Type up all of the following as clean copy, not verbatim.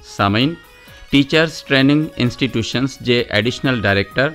سامعين، teachers training institutions جي additional director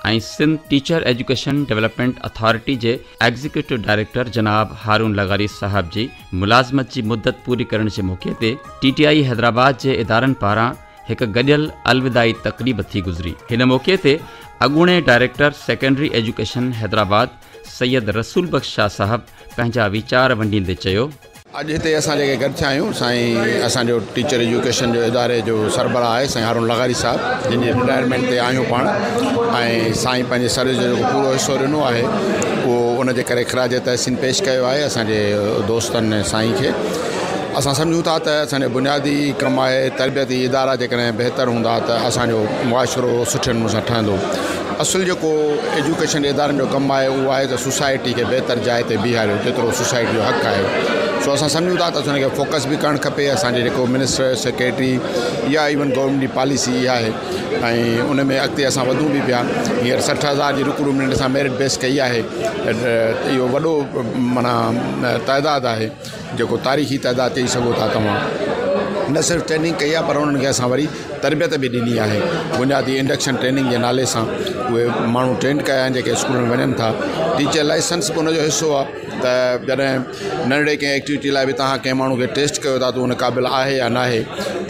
۽ Sindh teacher education development authority جي executive director جناب هارون لغاري صاحب جي ملازمت جي مدت پوري ڪرڻ جي موقعي تي ٽي ٽي آئي حيدرآباد جي ادارن پاران هڪ گڏيل الوداعي تقريب ٿي گذري. هن موقعي تي اڳوڻي director secondary education Hyderabad Syed Rasool Bakhsh Shah صاحب پنهنجا ويچار ونڊيندي چيو. اڄ هتي اسان جيڪي گڏ ٿيا آهيون سائين اسان جو ٽيچر ايجوڪيشن جو اداري جو سربراهه آهي سائين هارون لغاري صاحب جن جي رٽائرمينٽ تي آهيون پاڻ ۽ سائين پنهنجي سروس جو جيڪو پورو حصو ڏنو آهي اهو ان جي ڪري خراج تحسين پيش ڪيو آهي اسان جي دوستن سائين کي اسان سمجهون ٿا ته اسان جو بنيادي ڪم آهي تربيتي ادارا جيڪڏهن بهتر هوندا ته اسان جو معاشرو سٺي نموني سان ٺهندو اصل جيڪو ايجوڪيشن جي ادارن جو ڪم آهي اهو آهي ته سوسائٽي کي بهتر جاء تي بيهاريو جيترو سوسائٽي جو حق آهي سو اسان سمجهون ٿا ته اسان کي فوڪس به ڪرڻ کپي اسانجي جيڪو منسٽر سيڪريٽري يا ايون گورنمينٽ جي پاليسي اها آهي ۽ ان ۾ اڳتي اسان وڌون به پيا هينئر 60 هزار جي رڪروٽمينٽ اسان ميرٽ بيس ڪئي آهي ته اهو وڏو معنيٰ تعداد آهي جيڪو تاريخي تعداد چئي سگهو ٿا توهان نه صرف ٽريننگ ڪئي آهي پر انهن کي اسان وري تربيت به ڏني آهي بنيادي انڊڪشن ٽريننگ جي نالي سان اهي ماڻهو ٽرينڊ ڪيا آهن جيڪي اسڪول ۾ وڃن ٿا ٽيچر لائسنس به ان جو حصو آهي ته جڏهن ننڍڙي ڪنهن ايڪٽيوٽي لاءِ به توهان ڪنهن ماڻهو کي ٽيسٽ ڪيو ٿا ته ان قابل آهي يا ناهي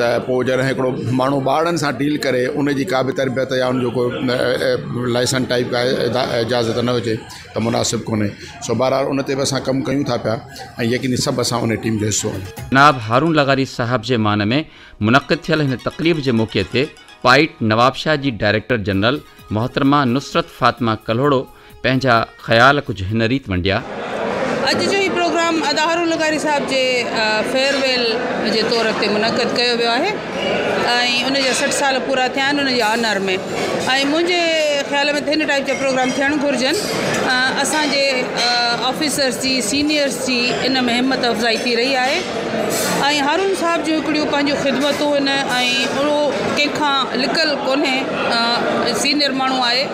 ته پوءِ جڏهن هڪڙو ماڻهو ٻارن سان ڊيل ڪري ان جي ڪا به تربيت يا ان جو ڪو لائسنس ٽائيپ ڪا اجازت نه هجي ته مناسب ڪونهي سو بهرحال ان تي به اسان ڪم ڪيون ٿا پيا ۽ يقيني سڀ اسان ان ٽيم جو حصو آهيون. جناب هارون لغاري صاحب جي مان ۾ منعقد ٿيل هن تقريب جي موقعي تي پائيٽ نوابشاهه جي ڊائريڪٽر جنرل محترمه نصرت فاطمه ڪلهوڙو پنهنجا خيال ڪجهه هن ريت ونڊيا. اڄ جو هي پروگرام ادا هارون لغاري صاحب جي فيئرويل جي طور تي منعقد ڪيو ويو آهي ۽ ان جا 60 سال پورا ٿيا آهن ان جي آنر ۾ ۽ منهنجي خيال ۾ ته هن ٽائيپ جا پروگرام ٿيڻ گهرجن اسان جي آفيسرس جي سينيئرس جي ان ۾ همت افزائي ٿي رهي آهي ۽ هارون صاحب جون هڪڙيون پنهنجون خدمتون آهن ۽ اهو ڪنهن کان لڪل ڪونهي سينيئر ماڻهو آهي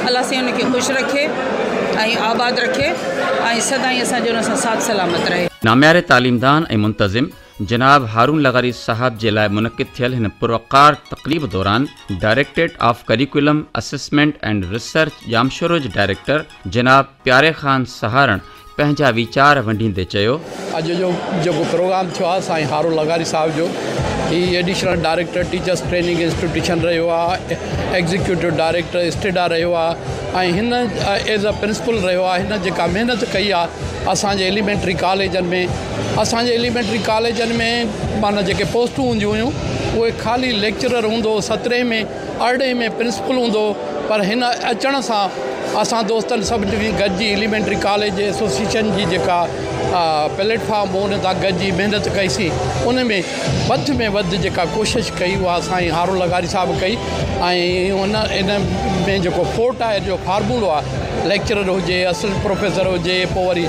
الله سائين ان کي خوش رکي ۽ آباد رکي ۽ سدائين اسان جو ان سان ساٿ سلامت رهي. نامياري تعليمدان ۽ منتظم جناب هارون لغاري صاحب جي لاء منعقد ٿيل هن پروقار تقريب دوران directorate of curriculum assessment and research Jamshoro جي ڊائريڪٽر جناب پياري خان سهارڻ پنهنجا ويچار ونڊيندي چيو. اڄ جو جيڪو پروگرام ٿيو آهي سائين هارون لغاري صاحب جو هي additional director teachers training institution رهيو آهي ايگزيڪيوٽو ڊائريڪٽر اسٽيڊا رهيو آهي ۽ هن ايز ا پرنسپل رهيو آهي هن جيڪا محنت ڪئي آهي اسان جي ايليمينٽري ڪاليجن ۾ اسان جي ايليمينٽري ڪاليجن ۾ معنيٰ جيڪي پوسٽون هونديون هيون اهي خالي ليڪچرر هوندو هو 17 ۾ 18 ۾ پرنسپل هوندو هو پر هن اچڻ سان اسان دوستن سڀني گڏجي ايليمينٽري ڪاليج ايسوسيئيشن جي جيڪا پليٽ فارم هو ان تان گڏجي محنت ڪئي سين ان ۾ وڌ ۾ وڌ جيڪا ڪوشش ڪئي اها سائين هارون لغاري صاحب ڪئي ۽ ان ان ۾ جيڪو فور ٽائر جو فارمولو آهي ليڪچرر هجي اسسٽنٽ پروفيسر هجي پوء وري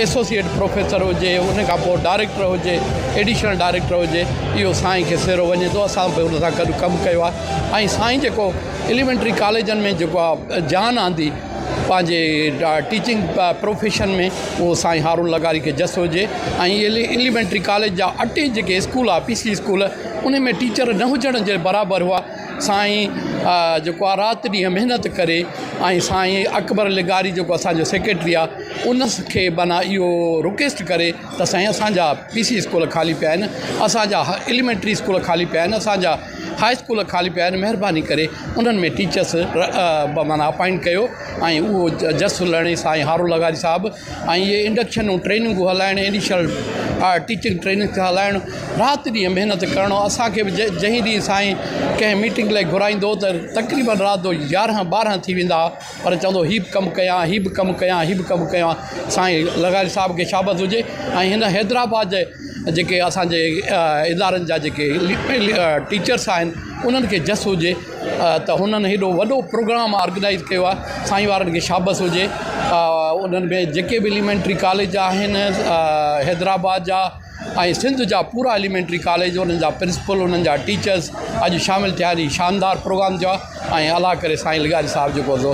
ايسوسيئيٽ پروفيسر هجي ان کان پوء ڊائريڪٽر هجي ايڊيشنل ڊائريڪٽر هجي اهو سائين کي سهرو وڃي ٿو اسان به ان سان گڏ ڪم ڪيو آهي ۽ سائين جيڪو ايليمينٽري ڪاليجن ۾ جيڪو آهي جان آندي پنهنجي ٽيچنگ پروفيشن ۾ اهو سائين هارون لغاري کي جس هجي ۽ ايليمينٽري ڪاليج جا اٽي جيڪي اسڪول آهي پي سي اسڪول ان ۾ ٽيچر نه هجڻ جي برابر هئا سائين جيڪو آ رات ڏينهن محنت ڪري ۽ سائين اڪبر لغاري جيڪو اسان جو سيڪريٽري آ ان کي معنيٰ اهو رڪويسٽ ڪري ته سائين اسان جا پي سي اسڪول خالي پيا آهن اسان جا ايليمينٽري اسڪول خالي پيا آهن اسان جا هاء اسڪول خالي پيا آهن مهرباني ڪري انهن ۾ ٽيچرس معنيٰ اپائنٽ ڪيو ۽ اهو جس لهڻي سائين هارون لغاري صاحب ۽ اهي انڊڪشنون ٽريننگون هلائڻ انيشل ٽيچنگ ٽريننگ هلائڻ رات ڏينهن محنت ڪرڻ اسان کي به جنهن ڏينهن سائين ڪنهن ميٽنگ لاءِ گهرائيندو هو ته تقريبن رات جو 11 12 ٿي ويندا هئا پر چوندو هي به ڪم ڪيان هي به ڪم ڪيان هي به ڪم ڪيان سائين لغاري صاحب کي شابس هجي ۽ هن حيدرآباد جي جيڪي اسانجي ادارن جا جيڪي ٽيچرس آهن انهن کي جس هجي ته هنن هيڏو وڏو پروگرام آرگنائيز ڪيو آهي سائين وارن کي شابس هجي انهن ۾ جيڪي به ايليمينٽري ڪاليج آهن حيدرآباد جا ۽ سنڌ جا پورا ايليمينٽري ڪاليج انهن جا پرنسپل انهن جا ٽيچرس اڄ شامل ٿيا آهن. هي شاندار پروگرام ٿيو آهي ۽ الله ڪري سائين لغاري صاحب جيڪو سو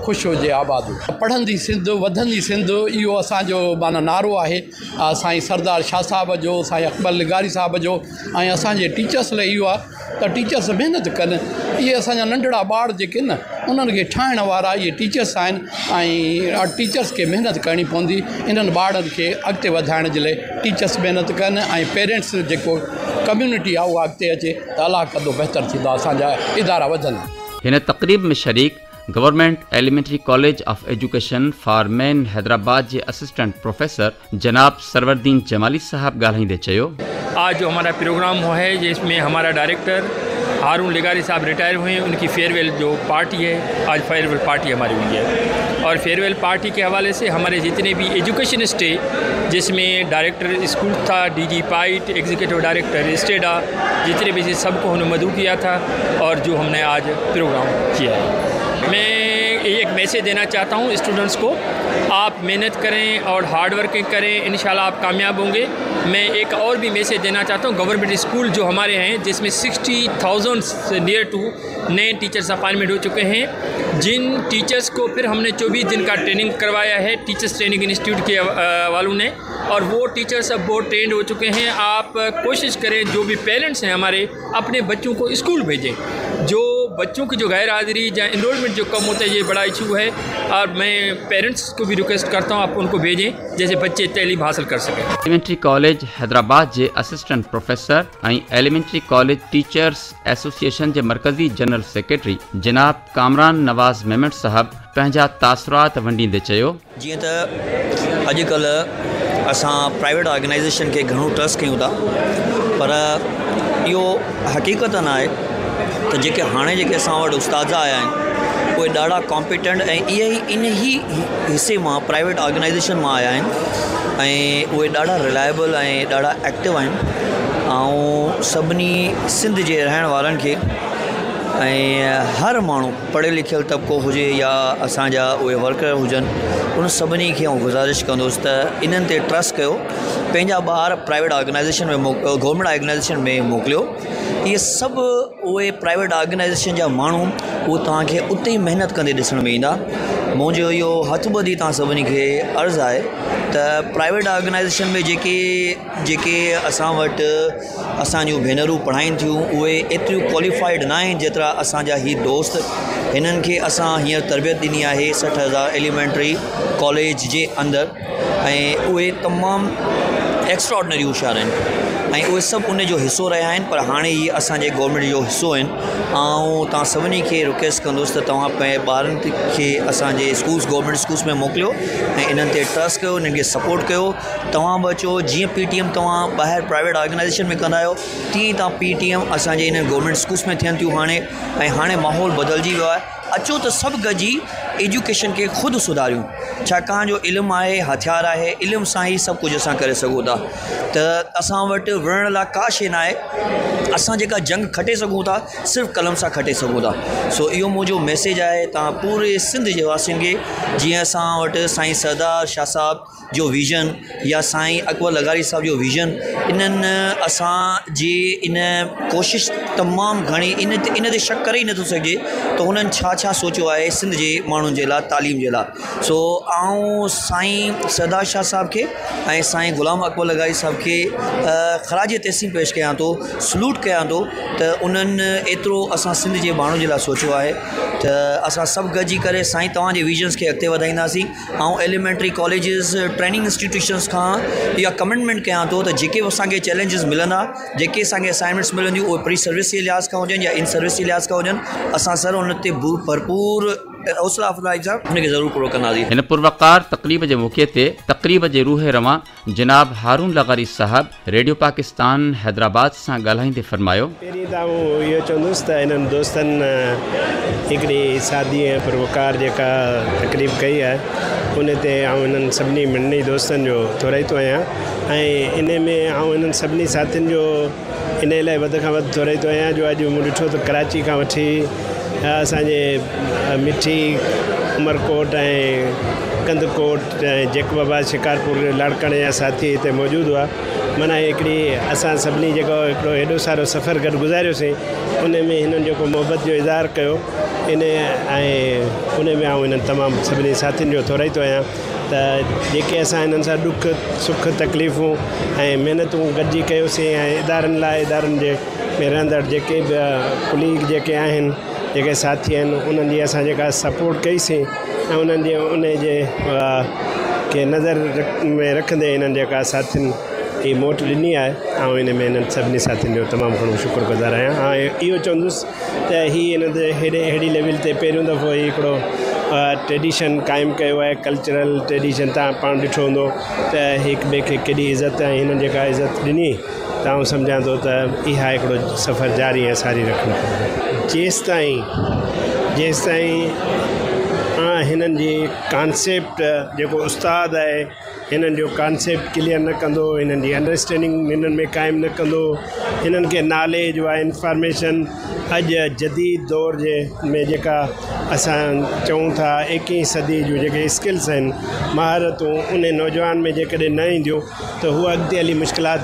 خوش هجي آباد هجي. پڙهندي سنڌ وڌندي سنڌ اهو اسانجو معنيٰ نعرو آهي سائين سردار شاهه صاحب جو سائين اڪبر لغاري صاحب جو ۽ اسانجي ٽيچرس لاء اهو آهي ته ٽيچرس محنت ڪن. اهي اسانجا ننڍڙا ٻار جيڪي آهن نه انهن کي ٺاهڻ وارا اهي ٽيچرس آهن ۽ ٽيچرس کي محنت ڪرڻي پوندي انهن ٻارن کي اڳتي وڌائڻ جي لاء ٽيچرس محنت ڪن ۽ پيرنٽس جيڪو ڪميونٽي آهي اها اڳتي اچي ته الله ڪندو بهتر ٿيندو اسانجا ادارا وڌندا. هن تقريب ۾ شريڪ government elementary college of education for men Hyderabad جي اسسٽنٽ پروفيسر جناب سروردين جمالي صاحب ڳالهائيندي چيو. آج جو همارا پروگرام هوا هي جس ۾ همارا ڊائريڪٽر هارون لغاري صاحب رٽائر هئي هين ان ڪي فيئرويل جو پارٽي هي آج فيئرويل پارٽي هماري هئي هي اور فيئرويل پارٽي ڪي حوالي سي هماري جتني بهي ايجوڪيشنسٽ هي جس ۾ ڊائريڪٽر اسڪول ٿا D G PITE executive director STEDA جتني بهي سب ڪو هم ني مدعو ڪيا ٿا اور جو هم ني آج پروگرام ڪيا هي مين ايڪ ميسيج دينا چاهتا هون اسٽوڊنٽس ڪو آپ محنت ڪرين اور هارڊ ورڪنگ ڪرين انشاء الله آپ ڪامياب هونگي. مين ايڪ اور بهي ميسيج دينا چاهتا هون گورنمينٽ اسڪول جو هماري هين جس مين 60,000 سي نيئر ٽو نئي ٽيچرس اپائنٽمينٽ هو چڪي هين جن ٽيچرس ڪو ڦر هم ني 24 دن ڪا ٽريننگ ڪروايا هي ٽيچرس ٽريننگ انسٽيٽيوٽ ڪي والون ني اور وو ٽيچرس اب بهت ٽرينڊ هو چڪي هين. آپ ڪوشش ڪرين جو بهي پيرنٽس هين هماري اپني بچون ڪو اسڪول ڀيجين. جو بچون ڪي جو غير حاضري يا انرولمينٽ جو ڪم هوتا هي يه بڙا اشو هي اور مين پيرنٽس ڪو بهي رڪويسٽ ڪرتا هون آپ ان ڪو ڀيجين جيسي بچي تعليم حاصل ڪر سڪين. ايليمينٽري ڪاليج حيدرآباد جي assistant professor ۽ elementary college teachers association جي مرڪزي جنرل سيڪريٽري جناب ڪامران نواز ميمڻ صاحب پنهنجا تاثرات ونڊيندي چيو. جيئن ته اڄڪلهه اسان پرائيويٽ آرگنائيزيشن کي گهڻو ٽرسٽ ڪيون ٿا پر اهو حقيقت نه آهي ته جيڪي هاڻي جيڪي اسان وٽ استاد آيا آهن اهي ڏاڍا ڪامپيٽنٽ ۽ اهي ئي ان ئي حصي مان پرائيويٽ آرگنائيزيشن مان آيا آهن ۽ اهي ڏاڍا رلائبل ۽ ڏاڍا ايڪٽو آهن ۽ سڀني سنڌ جي رهڻ وارن کي ۽ هر ماڻهو پڙهيل لکيل طبقو هجي يا اسان جا اهي ورڪر هجن ان سڀني کي آئون گذارش ڪندس ته انهن تي ٽرسٽ ڪيو پنهنجا ٻار پرائيويٽ آرگنائيزيشن ۾ گورنمينٽ آرگنائيزيشن ۾ موڪليو اهي سڀ اهي پرائيويٽ آرگنائيزيشن جا ماڻهو اهي توهان کي اتي ئي محنت ڪندي ڏسڻ ۾ ايندا منهنجو اهو هٿ ٻڌي توهان سڀني کي عرض آهي ته پرائيويٽ آرگنائيزيشن ۾ جيڪي جيڪي اسان وٽ اسان جون ڀينرون پڙهائين ٿيون اهي ايتريون ڪواليفائيڊ نه آهن جيترا اسان جا هي دوست هنن کي اسان هينئر تربيت ڏني آهي 60,000 ايليمينٽري ڪاليج جي اندر ۽ اهي تمام ايڪسٽرا آرڊنري هوشيار آهن ۽ اهي سڀ ان جو حصو رهيا آهن پر هاڻي هي اسان جي گورنمينٽ جو حصو آهن آئون توهان سڀني کي رڪويسٽ ڪندس ته توهان پنهنجي ٻارن کي اسان جي اسڪولس گورنمينٽ اسڪولس ۾ موڪليو ۽ انهن تي ٽرسٽ ڪيو انهن کي سپورٽ ڪيو توهان به اچو جيئن پي ٽي ايم توهان ٻاهر پرائيويٽ آرگنائيزيشن ۾ ڪندا آهيو تيئن ئي توهان پي ٽي ايم اسان جي انهن گورنمينٽ اسڪولس ۾ ٿين ٿيون هاڻي ۽ هاڻي ماحول بدلجي ويو آهي اچو ته سڀ گڏجي ايجوڪيشن کي خود سڌاريون ڇاڪاڻ جو علم آهي هٿيار آهي علم سان ئي سڀ ڪجهه اسان ڪري سگهون ٿا ته اسان وٽ وڙهڻ لاءِ ڪا شيءِ نه آهي اسان جيڪا جنگ کٽي سگهون ٿا صرف قلم سان کٽي سگهون ٿا سو اهو منهنجو ميسيج آهي توهان پوري سنڌ جي واسين کي جيئن اسان وٽ سائين سردار شاهه صاحب جو ويزن يا سائين اڪبر لغاري صاحب جو ويزن انهن اسان جي ان ڪوشش تمام گهڻي ان تي ان تي شڪ ڪري ئي نٿو سگهجي ته هنن ڇا ڇا سوچيو آهي سنڌ جي ماڻهن جي لاءِ تعليم جي لاءِ سو آئون سائين سردار شاهه صاحب کي ۽ سائين غلام اڪبر لغاري صاحب کي خراج تحسين پيش ڪيان ٿو سلوٽ ڪيان ٿو ته انهن ايترو اسان سنڌ جي ماڻهن جي لاءِ سوچيو آهي ته اسان سڀ گڏجي ڪري سائين توهان جي ويزنس کي اڳتي وڌائينداسين آئون ايليمينٽري ڪاليجز ٽريننگ انسٽيٽيوشنس کان اها ڪمٽمينٽ ڪيان ٿو ته جيڪي به اسان کي چئلينجز ملندا جيڪي اسان کي اسائنمينٽس ملنديون اهي پري سروس جي لحاظ کان هجن يا ان سروس جي لحاظ کان هجن اسان سر ان تي ڀرپور حوصلا افزائي سان ان کي ضرور پورو ڪنداسين. هن پروقار تقريب جي موقعي تي تقريب جي روح روان جناب هارون لغاري صاحب ريڊيو پاڪستان حيدرآباد سان ڳالهائيندي فرمايو. پهرين ته آئون اهو چوندس ته انهن دوستن هڪڙي سادي ۽ پروقار جيڪا تقريب ڪئي آهي ان تي آئون انهن سڀني مڙني دوستن جو ٿورائتو آهيان ۽ انهي ۾ آئون انهن سڀني ساٿين جو انهي لاء وڌ کان وڌ ٿورائتو آهيان جو اڄ مون ڏٺو ته ڪراچي کان وٺي اسان جي مٺي، عمرڪوٽ ۽ ڪنڌڪوٽ ۽ جيڪب آباد، شڪارپور، لاڙڪاڻي جا ساٿي هتي موجود هئا. معنيٰ هڪڙي اسان سڀني جيڪو هڪڙو هيڏو سارو سفر گڏ گذاريوسين ان ۾ هنن جيڪو محبت جو اظهار ڪيو ان ۽ ان ۾ آئون هنن تمام سڀني ساٿين جو ٿورائتو آهيان ته جيڪي اسان هنن سان ڏک سک تڪليفون ۽ محنتون گڏجي ڪيوسين ۽ ادارن لاء ادارن جي ۾ رهندڙ جيڪي به ڪليگ جيڪي آهن جيڪي ساٿي آهن انهن جي اسان جيڪا سپورٽ ڪئيسين ۽ انهن جي ان جي کي نظر ۾ رکندي هنن جيڪا ساٿين هي موٽ ڏني آهي آئون ان ۾ هنن سڀني ساٿين جو تمام گهڻو شڪر گذار آهيان ۽ اهو چوندس ته هي هن تي هيڏي اهڙي ليول تي پهريون دفعو هي هڪڙو ٽريڊيشن قائم ڪيو آهي ڪلچرل ٽريڊيشن توهان پاڻ ڏٺو هوندو ته هڪ ٻئي کي ڪيڏي عزت ۽ هنن جيڪا عزت ڏني ته آئون سمجهان ٿو ته اها هڪڙو سفر جاري ۽ ساري رکڻ کپي. جيستائين جيستائين هنن جي ڪانسيپٽ جيڪو استاد آهي هنن جو ڪانسيپٽ ڪليئر نه ڪندو هنن جي انڊراسٽينڊنگ هنن ۾ قائم نه ڪندو هنن کي ناليج اها انفارميشن اڄ جديد دور جي ۾ جيڪا اسان چئون ٿا ايڪيهين صدي جون جيڪي اسڪلس آهن مهارتون ان نوجوان ۾ جيڪڏهن نه اينديون ته هو اڳتي هلي مشڪلات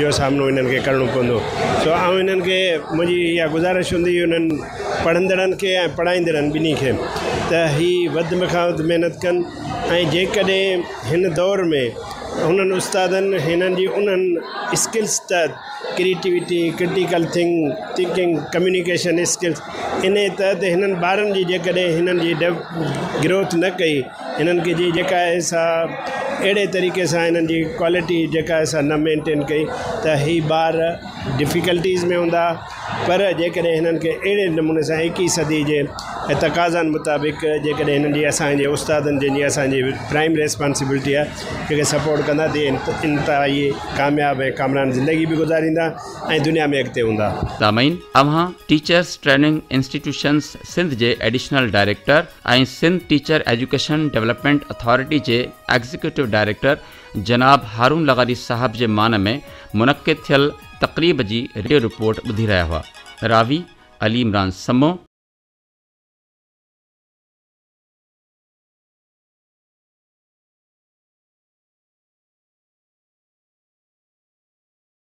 جو سامنو هنن کي ڪرڻو پوندو سو آئون هنن کي منهنجي اها گذارش هوندي انهن پڙهندڙن کي ۽ پڙهائيندڙن ٻنهي کي ته هي وڌ کان وڌ محنت ڪن ۽ جيڪڏهن هن دور ۾ هنن استادن هنن جي انهن اسڪلس تحت creativity critical thinking communication skills ان تحت هنن ٻارن جي جيڪڏهن هنن جي گروٿ نه ڪئي هنن کي جي جيڪا آهي سا اهڙي طريقي سان هنن جي ڪوالٽي جيڪا آهي سا نه مينٽين ڪئي ته هي ٻار ڊفيڪلٽيز ۾ هوندا پر جيڪڏهن هنن کي اهڙي نموني سان ايڪيهه صدي جي تقاضائن مطابق جيڪڏهن هنن جي اسانجي استادن جن جي اسانجي پرائم ريسپانسبلٽي آهي جيڪي سپورٽ ڪندا ته انتهائي ڪامياب ۽ ڪامران زندگي به گذاريندا ۽ دنيا ۾ اڳتي هوندا. سامعين اوهان ٽيچرس ٽريننگ انسٽيٽيوشنس سنڌ جي additional director ۽ Sindh teacher education development authority جي ايگزيڪيوٽو ڊائريڪٽر جناب هارون لغاري صاحب جي مان ۾ منعقد ٿيل تقريب جي ريڊيو رپورٽ ٻڌي رهيا هئا. راوي، علي عمران سمون.